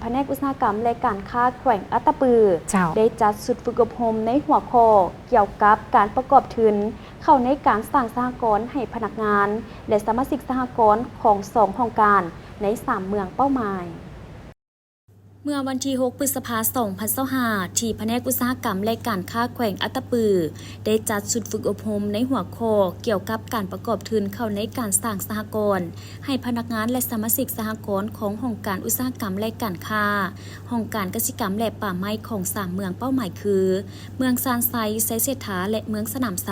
ພະແນກອຸດສາຫະກຳ ແລະ ການຄ້າແຂວງອັດຕະປື ເຈົ້າ ໄດ້ຈັດຊຸດຝຶກອົບຮົມໃນຫົວຂໍ້ກ່ຽວກັບການປະກອບທຶນເຂົ້າໃນການສ້າງສະຫະກອນໃຫ້ພະນັກງານ ແລະ ສະມາຊິກສະຫະກອນຂອງສອງຫ້ອງການໃນສາມເມືອງເປົ້າໝາຍ. ເມື່ອວັນທີຫົກ ພຶດສະພາ ສອງພັນຊາວຫ້າ ທີ່ພະແນກອຸດສາຫະກຳ ແລະ ການຄ້າແຂວງອັດຕະປື ໄດ້ຈັດຊຸດຝຶກອົບຮົມໃນຫົວຂໍ້ກ່ຽວກັບການປະກອບທຶນເຂົ້າໃນການສ້າງສະຫະກອນ ໃຫ້ພະນັກງານ ແລະ ສະມາຊິກສະຫະກອນຂອງຫ້ອງການອຸດສາຫະກຳ ແລະ ການຄ້າ, ຫ້ອງການກະສິກຳ ແລະ ປ່າໄມ້ຂອງສາມເມືອງເປົ້າໝາຍຄື ເມືອງຊານໄຊ, ໄຊເສດຖາ ແລະ ເມືອງສະໜາມໄຊ,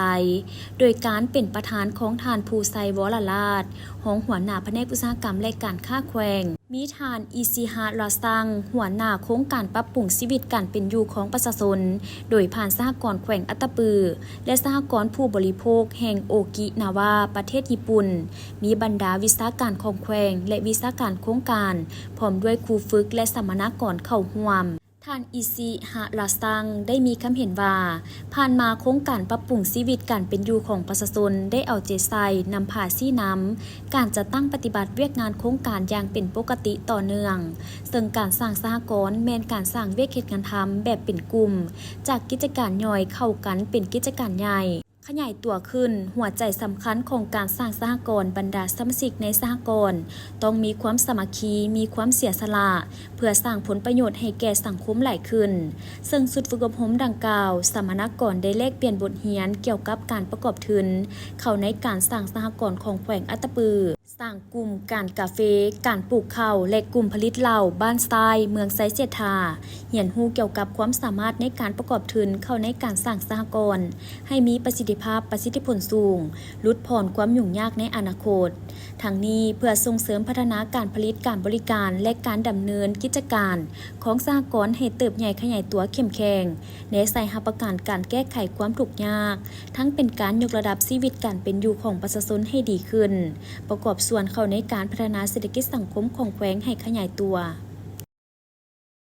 ໂດຍການເປັນປະທານຂອງທ່ານ ພູໄຊ ວໍລະລາດ, ຮອງຫົວໜ້າພະແນກອຸດສາຫະກຳ ແລະ ການຄ້າແຂວງ, ມີທ່ານ ອິຊິຮະ ຣາຊັງ, ຫົວໜ້າໂຄງການປັບປຸງຊີວິດການເປັນຢູ່ຂອງປະຊາຊົນ ໂດຍຜ່ານສະຫະກອນແຂວງອັດຕະປື ແລະ ສະຫະກອນຜູ້ບໍລິໂພກແຫ່ງໂອກິນາວາ ປະເທດຍີ່ປຸ່ນ, ມີບັນດາວິຊາການຂອງແຂວງ ແລະ ວິຊາການໂຄງການ, ພ້ອມດ້ວຍຄູຝຶກ ແລະ ສຳມະນາກອນເຂົ້າຮ່ວມ. ທ່ານ ອິຊິຮະ ຣາຊັງ ໄດ້ມີຄຳເຫັນວ່າ, ຜ່ານມາໂຄງການປັບປຸງຊີວິດການເປັນຢູ່ຂອງປະຊາຊົນໄດ້ເອົາໃຈໃສ່ນຳພາຊີ້ນຳການຈັດຕັ້ງປະຕິບັດວຽກງານໂຄງການຢ່າງເປັນປົກກະຕິຕໍ່ເນື່ອງ, ເຊິ່ງການສ້າງສະຫະກອນແມ່ນການສ້າງວຽກເຮັດງານທຳແບບເປັນກຸ່ມ, ຈາກກິດຈະການຍ່ອຍເຂົ້າກັນເປັນກິດຈະການໃຫຍ່. ຂະຫຍາຍຕົວຂຶ້ນ, ຫົວໃຈສຳຄັນຂອງການສ້າງສະຫະກອນບັນດາສະມາຊິກໃນສະຫະກອນ ຕ້ອງມີຄວາມສາມັກຄີ, ມີຄວາມເສຍສະຫຼະ ເພື່ອສ້າງຜົນປະໂຫຍດໃຫ້ແກ່ສັງຄົມຫຼາຍຂຶ້ນ. ເຊິ່ງຊຸດຝຶກອົບຮົມດັ່ງກ່າວ, ສຳມະນາກອນໄດ້ແລກປ່ຽນບົດຮຽນກ່ຽວກັບການປະກອບທຶນເຂົ້າໃນການສ້າງສະຫະກອນຂອງແຂວງອັດຕະປື, ສ້າງກຸ່ມການກາເຟ, ການປູກເຂົ້າ ແລະ ກຸ່ມຜະລິດເຫຼົ້າບ້ານຊາຍ ເມືອງໄຊເສດຖາ, ຮຽນຮູ້ກ່ຽວກັບຄວາມສາມາດໃນການປະກອບທຶນເຂົ້າໃນການສ້າງສະຫະກອນ ໃຫ້ມີປະສິດທິພາບ, ປະສິດທິຜົນສູງ, ຫຼຸດຜ່ອນຄວາມຫຍຸ້ງຍາກໃນອະນາຄົດ. ທັງນີ້ເພື່ອສົ່ງເສີມພັດທະນາການຜະລິດ, ການບໍລິການ ແລະ ການດຳເນີນກິດຈະການຂອງສະຫະກອນໃຫ້ເຕີບໃຫຍ່ຂະຫຍາຍຕົວເຂັ້ມແຂງ, ແນໃສ່ຮັບປະກັນການແກ້ໄຂຄວາມທຸກຍາກ, ທັງເປັນການຍົກລະດັບຊີວິດການເປັນຢູ່ຂອງປະຊາຊົນໃຫ້ດີຂຶ້ນ, ປະກອບສ່ວນເຂົ້າໃນການພັດທະນາເສດຖະກິດສັງຄົມຂອງແຂວງໃຫ້ຂະຫຍາຍຕົວ.